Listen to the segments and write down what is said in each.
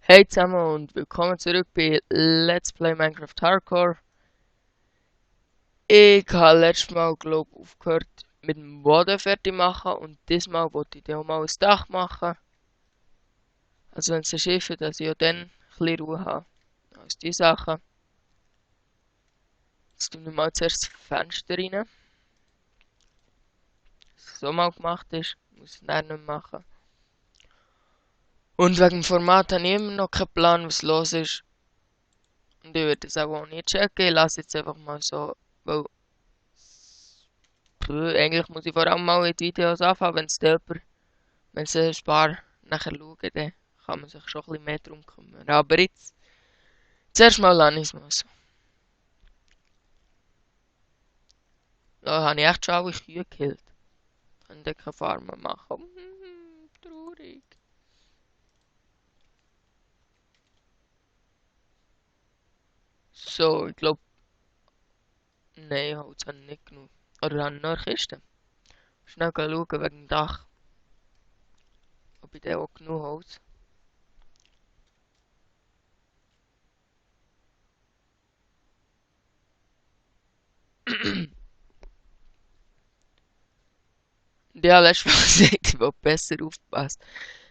Hey zusammen und willkommen zurück bei Let's Play Minecraft Hardcore. Ich habe letztes Mal, glaube ich, aufgehört mit dem Boden fertig machen und diesmal wollte ich dann auch mal ein Dach machen. Also wenn es Schiffe, dass ich auch dann ein bisschen Ruhe habe. Als die Sachen. Jetzt tun wir mal zuerst das Fenster rein. Dass es so mal gemacht ist, muss ich dann nicht mehr machen. Und wegen dem Format habe ich immer noch keinen Plan, was los ist. Und ich werde es auch nicht checken. Ich lasse jetzt einfach mal so, weil eigentlich muss ich vor allem mal mit Videos anfangen, wenn es ein paar nachher schauen, dann kann man sich schon ein bisschen mehr darum kümmern. Aber jetzt, zuerst mal lasse ich es mal so. Da habe ich echt schon alle Kühe gekillt. Kann ich keine Farmen machen. Traurig. So, ich glaube, nein, Holz habe ich nicht genug. Oder habe ich noch eine Kiste? Schnell schauen wegen dem Dach. Ob ich da auch genug Holz. Ja, letztes Mal gesagt, ich will besser aufpassen.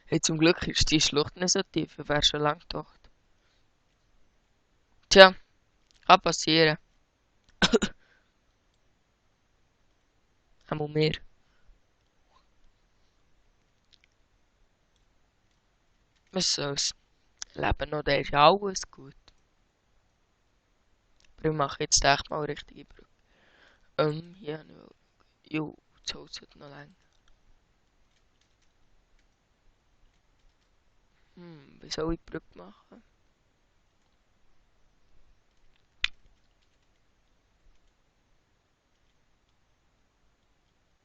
Hey, zum Glück ist die Schlucht nicht so tief, wäre schon lang gedacht. Tja, kann passieren. Einmal mehr. Was soll's? Leben noch, da ist alles gut. Aber ich mache jetzt echt mal richtige Brücke. Hier habe ich noch. Jo, das Holz wird noch lang. Wie soll ich die Brücke machen?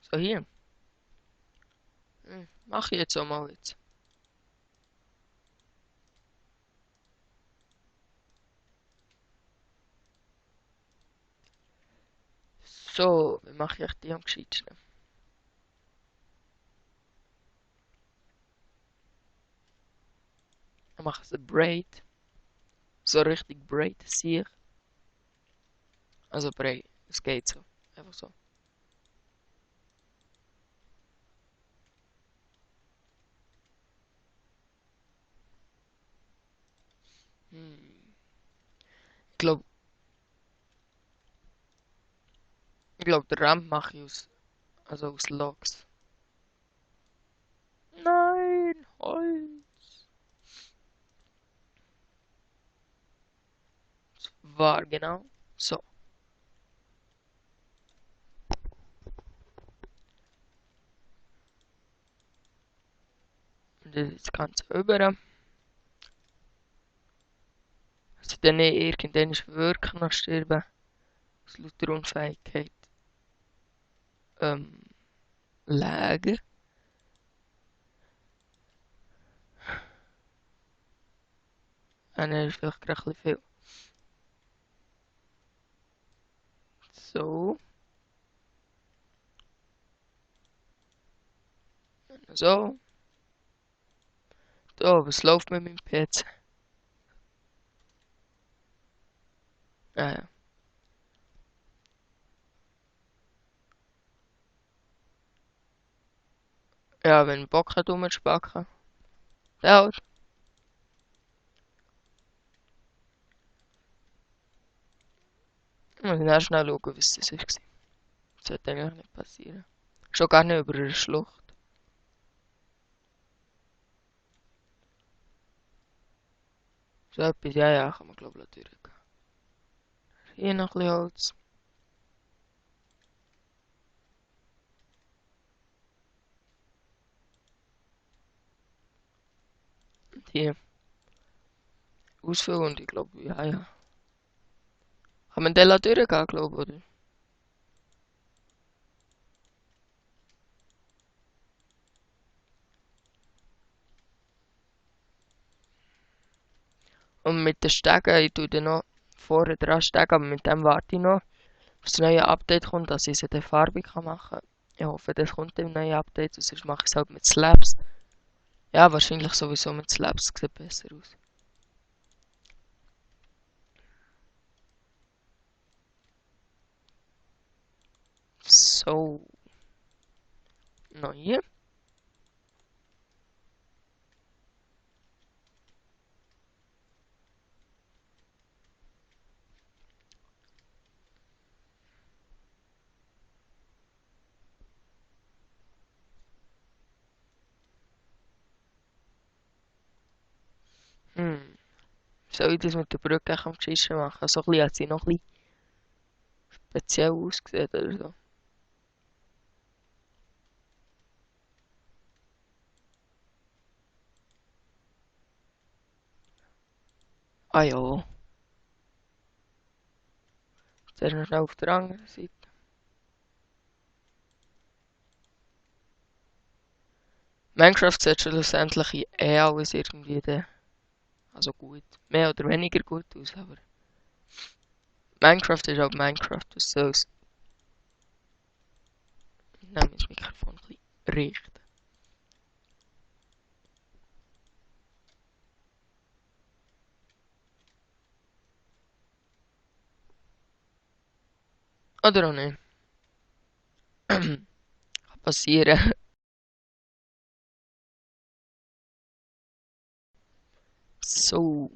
So, hier. Mach ich jetzt auch mal jetzt. So, wie mache ich die am gescheitsten? Ich mache so Braid. So richtig Braid, sehe ich. Also Braid, es geht so. Einfach so. Hm. Ich glaube, der Ramp mache ich aus Logs. Nein, Holz. War genau so. Und das ist ganz über. Also dann irgendwann wirklich noch sterben. Aus lauter Unfähigkeit. Ähm, Lager. Dann ist vielleicht gerade ein bisschen viel. So. So. Da, was läuft mit meinem PC? Ah ja. Ja, wenn ich Bock hat, rumzuspacken. Ja, muss ich dann schnell schauen, was das war. Das sollte eigentlich nicht passieren. Schon gar nicht über eine Schlucht. So etwas, ja, ja, kann man glaube ich durchgehen. Hier noch ein bisschen Holz. Und hier ausfüllen und ich glaube, ja, ja. Kann man den durchgehen, glaube ich, oder? Und mit den Stegen, ich tue den noch vorne dran stegen, aber mit dem warte ich noch, bis das neue Update kommt, dass ich sie dann farbig machen kann. Ich hoffe, das kommt im neuen Update, sonst mache ich es halt mit Slabs. Ja, wahrscheinlich sowieso mit Slabs, sieht besser aus. So. Neue. Hm. Soll ich das mit der Brücke am Geschichten machen? So ein bisschen hat sie noch ein bisschen speziell ausgesehen oder so. Ah ja. Zuerst noch schnell auf der anderen Seite. Minecraft sieht schlussendlich eh alles irgendwie also gut. Mehr oder weniger gut aus, aber Minecraft ist auch Minecraft, was soll's. Ich nehme das Mikrofon ein bisschen richten. Oder auch nicht. Kann passieren. So.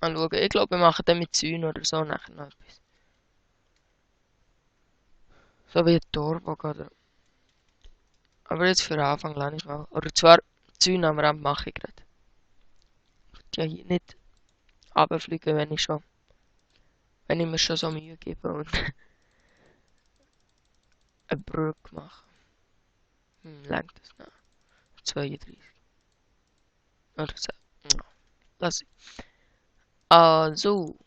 Anschauen. Ich glaube, wir machen dann mit Zäunen oder so nachher noch etwas. So wie ein Torbogen oder. Aber jetzt für den Anfang lerne ich mal. Oder zwar, Zäune am Rand mache ich gerade. Ja, hier nicht runterfliegen, wenn ich schon. Wenn ich mir schon so Mühe gebe und eine Brücke mache. Langt das noch? 32. Oder so. Ja, lass ich. Also.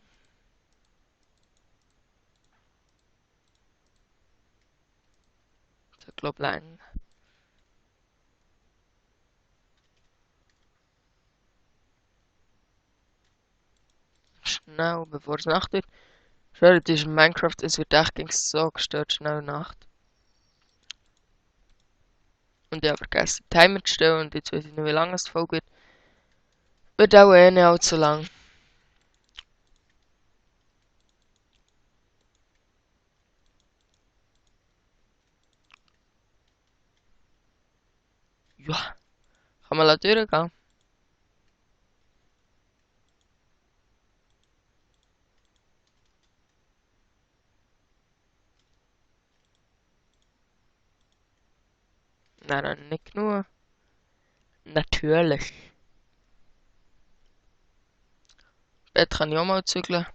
So, glaub lang. Schnell, bevor es Nacht wird. Schaut, ist in Minecraft, es wird echt gegen so gestört, schnell Nacht. Und ich habe vergessen, den Timer zu stellen und jetzt weiß ich nicht, wie lange es die Folge wird. Wird auch eh nicht allzu lang. Ja, kann man durchgehen. Nein, nein, nicht genug. Natürlich. Bett kann ich auch mal zügeln.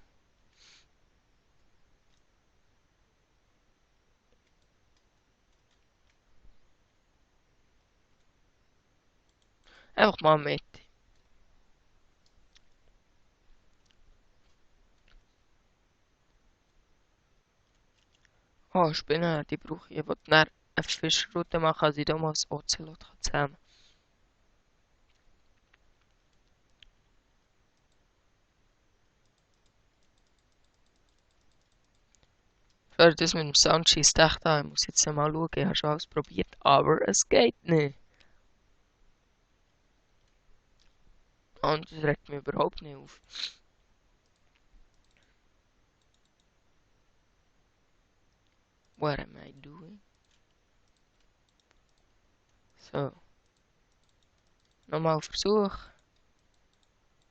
Einfach mal mit. Oh, Spinnen, die brauche ich. Ich will dann eine Fischroute machen, als ich da mal das Ocelot zähmen kann. Das mit dem Sound schießt echt an. Ich muss jetzt mal schauen. Ich habe schon alles probiert, aber es geht nicht. Und das regt mich überhaupt nicht auf. What am I doing? So, nochmal Versuch.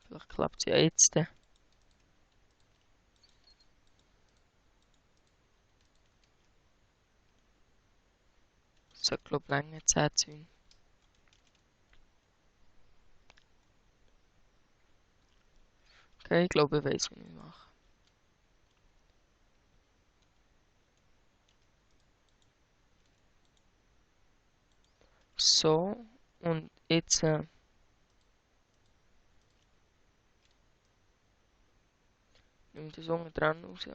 Vielleicht klappt es ja jetzt. So, ich glaube, lange 10 Zäune. Okay, ich glaube, ich weiß, wie ich mache. So, und jetzt nehme ich das unten dran raus.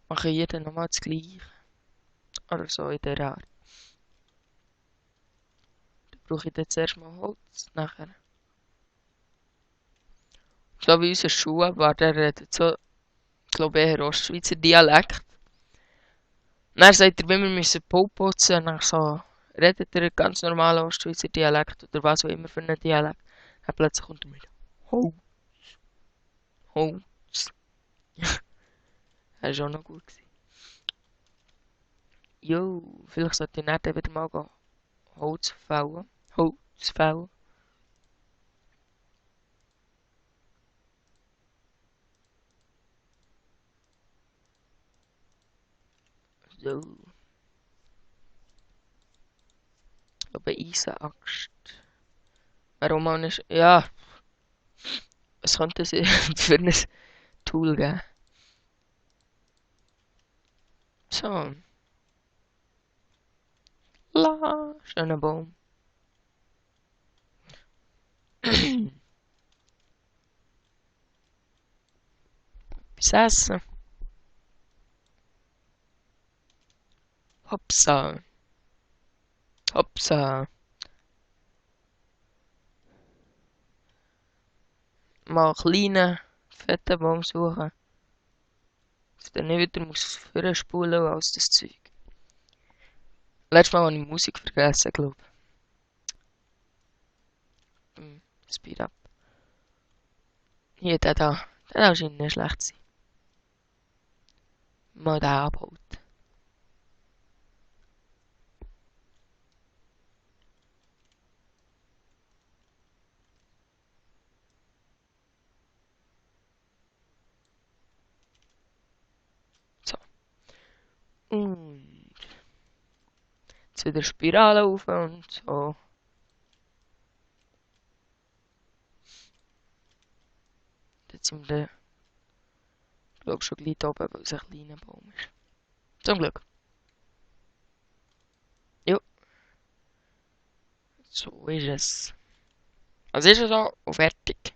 Mache jeder nochmal das gleiche. Oder so in der Art. Dann brauche ich jetzt erstmal Holz. Nachher. So wie unser Schuhabwart, der redet so, ich glaube, eher Ostschweizer Dialekt. Dann sagt er, wenn wir müssen Pool putzen, dann so, redet er ganz normalen Ostschweizer Dialekt oder was auch immer für einen Dialekt. Dann plötzlich kommt er mit Holz, Holz. Das war auch noch gut gewesen. Jo, vielleicht sollte ich nicht wieder mal gehen Holz fällen. Holz fällen. So, aber Eisenaxt. Warum auch nicht? Ja, was könnte es für ein Tool geben? So, la, schöner Baum. Bis essen. Hopsa, hopsa. Mal einen kleinen, fetten Baum suchen. Dass der nicht wieder muss vorspulen und alles das Zeug. Letztes Mal habe ich Musik vergessen, glaube ich. Speed up. Hier, der da. Der scheint nicht schlecht zu sein. Mal den abholt. So. Und jetzt wieder Spirale rauf und so. Jetzt sind wir, glaube ich, schon gleich da oben, weil es ein kleiner Baum ist. Zum Glück. Jo, so ist es. Also ist es so und fertig.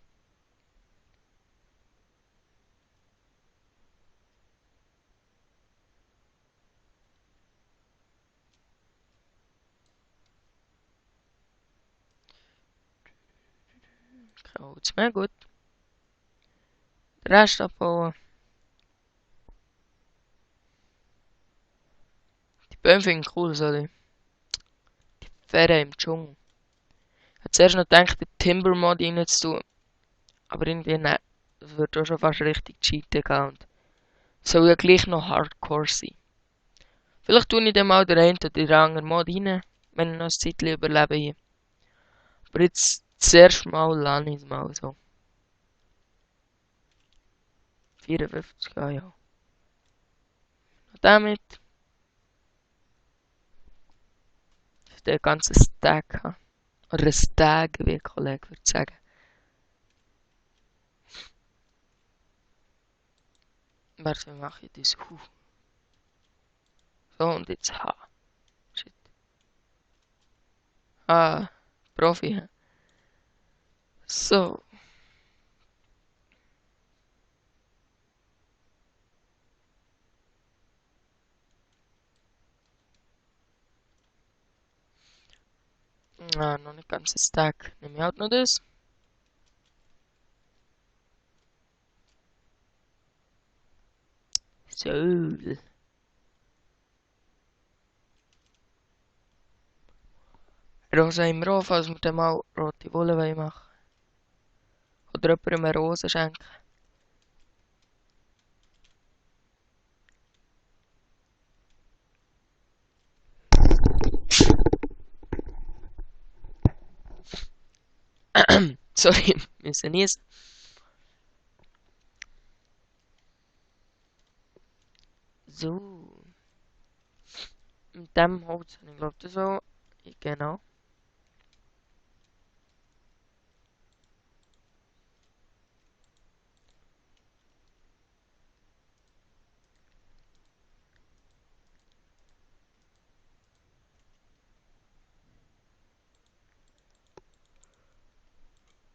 Kraut's mehr gut. Den Rest abbauen. Die Bäume finde ich cool, so die Ferien im Dschungel. Ich habe zuerst noch gedacht, den Timber-Mod rein zu tun. Aber irgendwie nein. Das wird auch schon fast richtig cheaten gehen. Und soll ja gleich noch Hardcore sein. Vielleicht tue ich dann mal den einen oder anderen Mod rein, wenn ich noch ein Zeitchen überlebe hier. Aber jetzt zuerst mal lasse ich es mal so. 54, ja, ja. Und damit, dass ich den ganzen Stack habe. Oder ein Stag, wie ein Kollege würde sagen. Warte, wie mache ich das? So, und jetzt H. Shit. Ah, Profi. Hä? So. Ah, noch nicht ganz ein Stack. Nehme ich halt noch das. So. Rosa im Roh, falls wir dann mal rote Wolle machen wollen. Oder jemandem eine Rose schenken. Sorry, müssen niesen. So. Mit dem Holz habe ich glaube das so. Genau.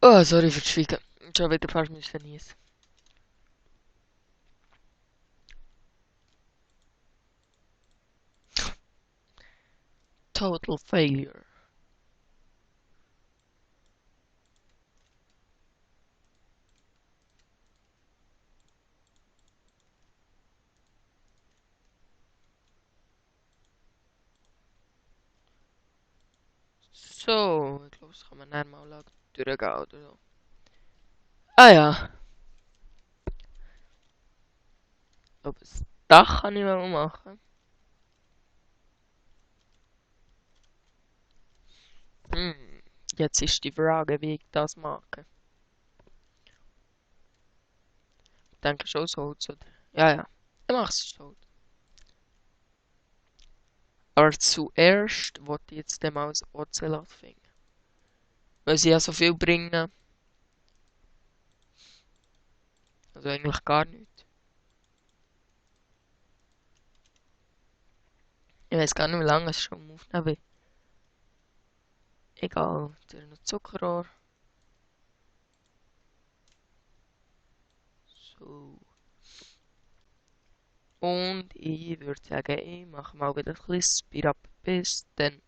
Oh, sorry für das Schweigen. Schon wieder fast müssen niesen. Total failure. So, ich glaube, das kann man dann mal durchgehen oder so. Ah ja. Ich glaube, das Dach kann ich mal machen. Jetzt ist die Frage, wie ich das mache. Ich denke schon so, oder? Ja, ja. Ich mach's so. Aber zuerst wollte ich jetzt mal das Ocelot finden. Weil sie ja so viel bringen. Also eigentlich gar nichts. Ich weiß gar nicht, wie lange es schon aufnehmen will. Egal, der noch Zuckerrohr. So. Und ich würde sagen, ich mache mal wieder ein bisschen Speed up. Bis dann.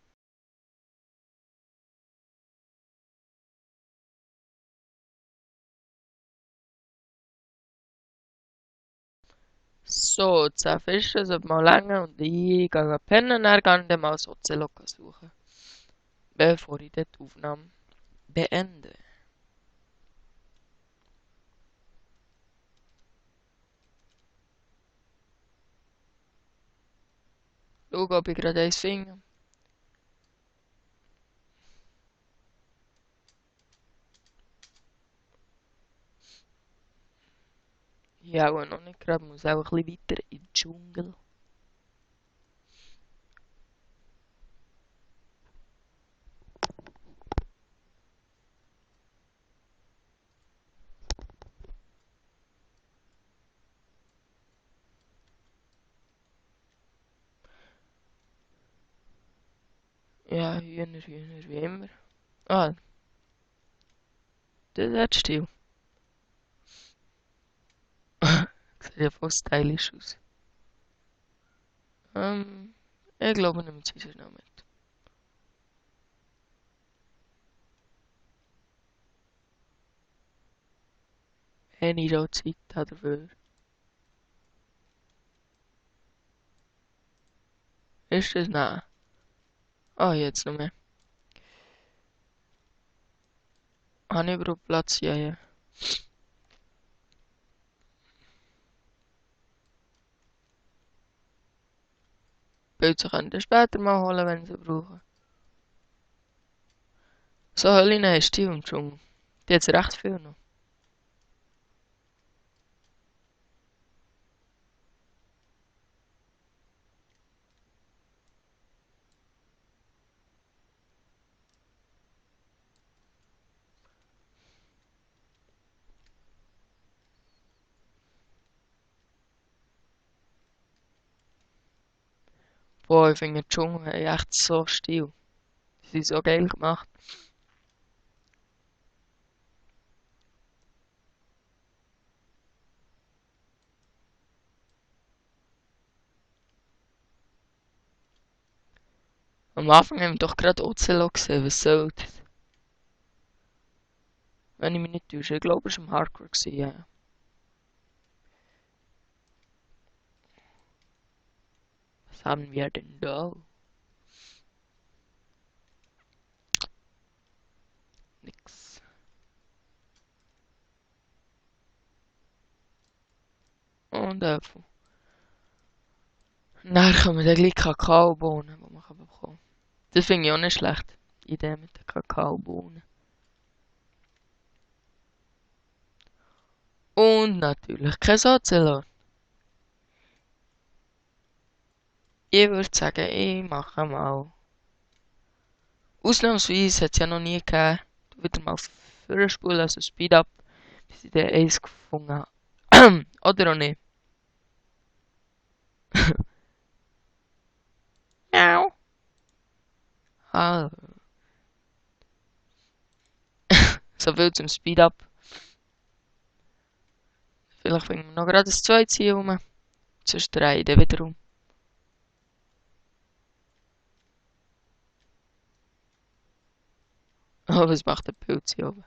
So, 10 Fische sollte mal länger und ich gehe pennen, dann kann ich mal das Ocelot suchen. Bevor ich die Aufnahme beende. Schau, ob ich gerade eins finde. Ja, auch noch nicht gerade. Muss auch ein bisschen weiter in den Dschungel. Ja, Hühner, Hühner, wie immer. Ah, das hat still. Sieht ja voll stylisch aus. Ich glaube, nimmt sie sich noch mit. Wenn ich da Zeit habe dafür. Ist das? Nein. Ah, jetzt noch mehr. Habe ich überhaupt Platz? Ja, ja. Pilze können ihr später mal holen, wenn sie brauchen. So, Hölline ist die im Dschungel. Die hat recht viel noch. Boah, ich finde den Dschungel echt so still. Die sind so geil gemacht. Am Anfang haben wir doch gerade Ocelot gesehen. Was soll das? Wenn ich mich nicht täusche. Ich glaube, es war im Hardcore gewesen, ja. Was haben wir denn da? Nix. Und Äpfel. Dann kommen dann gleich Kakaobohnen, die man bekommen kann. Das finde ich auch nicht schlecht. Die Idee mit den Kakaobohnen. Und natürlich kein Ocelot. Ich würde sagen, ich mache mal. Ausnahmsweise hat es ja noch nie gegeben. Wieder mal vorspulen, also Speed up, bis ich den Ace gefunden habe. Oder auch nicht. Miau. Ah, so viel zum Speed up. Vielleicht finden wir noch gerade das zweite Ziel rum. Sonst drehe ich den wieder um. Oh, was macht der Pilz hier oben?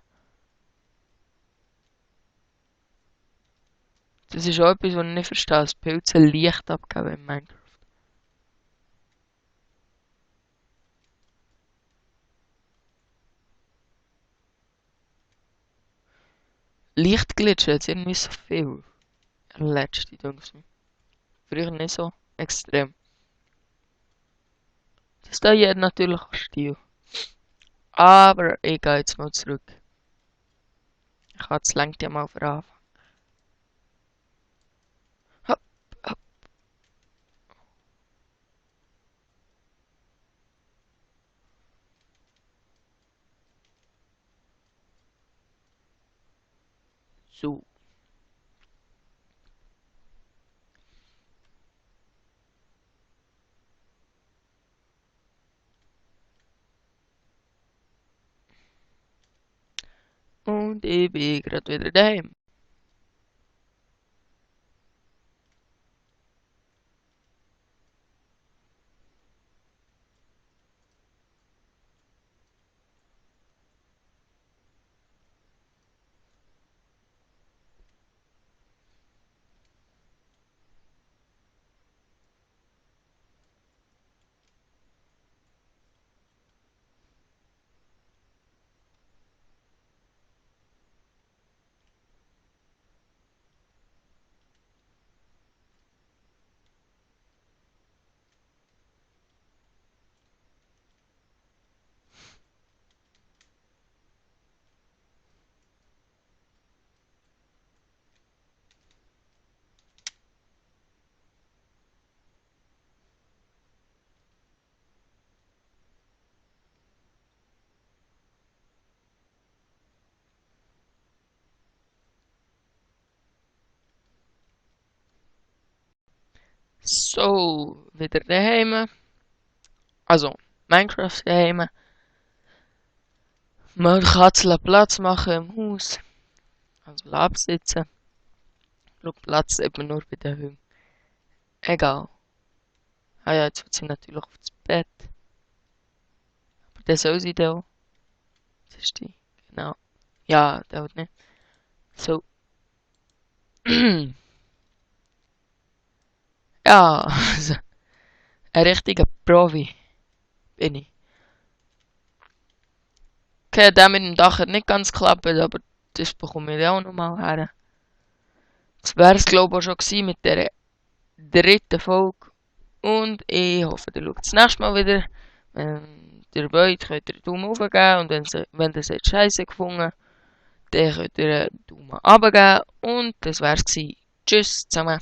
Das ist auch etwas, was ich nicht verstehe. Das Pilze Licht abgeben in Minecraft. Lichtglitch jetzt irgendwie so viel. Letzte, denke ich. Früher nicht so extrem. Das da hier hat natürlich auch Stil. Aber ich gehe jetzt mal zurück. Ich habe es längt ja mal für Anfang. Hopp, hopp. So. Und ich bin gerade wieder daheim. So, wieder daheim. Also, Minecraft daheim. Mal die Katze Platz machen im Haus. Also absitzen. Schau, Platz eben nur bei den Hunden. Egal. Ah ja, jetzt wird sie natürlich aufs Bett. Aber der soll sie da. Das ist die. Genau. Ja, der hat nicht. So. Ja, also, ein richtiger Profi bin ich. Okay, der mit dem Dach hat nicht ganz geklappt, aber das bekomme ich auch nochmal her. Das wäre es, glaube ich, auch schon gewesen mit der dritten Folge. Und ich hoffe, ihr schaut das nächste Mal wieder. Wenn ihr wollt, könnt ihr einen Daumen hoch geben. Und wenn ihr es jetzt scheiße gefunden, dann könnt ihr einen Daumen runter geben. Und das wär's gewesen. Tschüss zusammen.